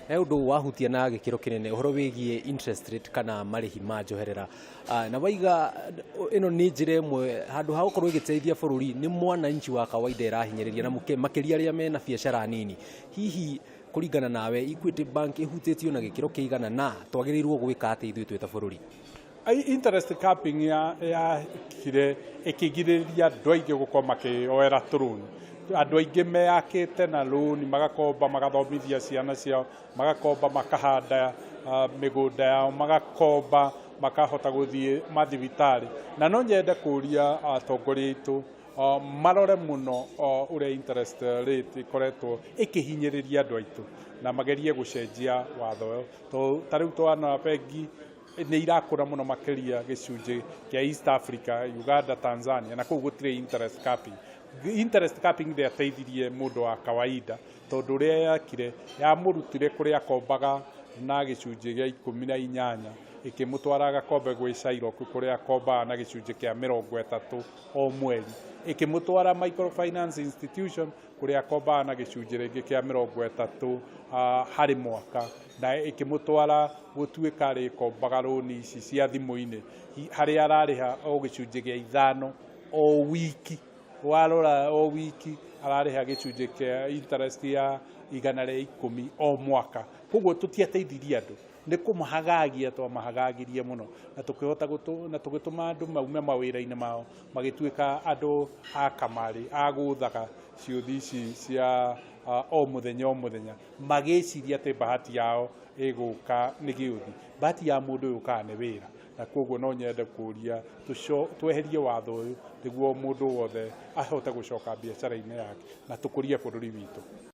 He ũndũ wahutia na gĩkĩro kĩnene, ũhoro wĩgiĩ interest rate kana marĩhi ma njoherera. Na waiga ĩno nĩ njĩra ĩmwe handũ ha gũkorwo ĩgĩteithia bũrũri, nĩ mwananchi wa kawaida ĩrahinyĩrĩria, na makĩria arĩa mena biacara nini. Hihi kũringana nawe, Equity Bank ĩhutĩtio na gĩkĩro kĩigana, na twagĩrĩirwo gwĩka atĩa ithuĩ twĩ ta bũrũri? Interest capping yakire ĩkĩgirĩrĩria andũ aingĩ gũkorwo makĩoera tũrũni. Andũ aingĩ meyakĩte na rũni, magakomba magathomithia ciana ciao, magakomba makahanda mĩgũnda yao, magakomba makahota gũthiĩ mathibitarĩ. Na no nyende kũria atongoria aitũ marore mũno ũrĩa interest rate ĩkoretwo ĩkĩhinyĩrĩria andũ aitũ, na magerie gũcenjia watho ũyũ, tondũ ta rĩu twana bengi nĩ irakũra mũno, makĩria gĩcunjĩ kĩa East Africa, Uganda, Tanzania, na kũu gũtirĩ interest capping. Interest capping ndĩateithirie mũndũ wa kawaida, tondũ ũrĩa yakire yamũrutire kũrĩa akombaga na gĩcunjĩ gĩa 18, ĩkĩmũtwara agakombe gwĩ Shylock kũrĩa akombaga na gĩcunjĩ kĩa 30 o mweri, ĩkĩmũtwara microfinance institution kũrĩa akombaga na gĩcunjĩ rĩngĩ kĩa 30 harĩ mwaka, na ĩkĩmũtwara gũtuĩka rĩkombaga rũni ici cia thimũ-inĩ harĩa ararĩha o gĩcunjĩ gĩa 5 o wiki. Warora, o wiki ararĩha gĩcunjĩ kĩa interest ya 110 o mwaka. Koguo tũtiateithirie andũ, nĩ kũmahagagia twamahagagirie mũno, na tũkĩhota na tũgĩtũma andũ maume mawĩra-inĩ mao, magĩtuĩka andũ a kamarĩ, a gũthaga ciũthi ici cia o mũthenya o mũthenya, magĩciria atĩ bahati yao ĩgũka nĩ gĩũthi. Bahati ya mũndũ yũkaga nĩ wĩra. Na koguo no nyende kũria tweherie watho ũyũ nĩguo mũndũ wothe ahote gũcoka biacara-inĩ yake na tũkũrie bũrũri witũ.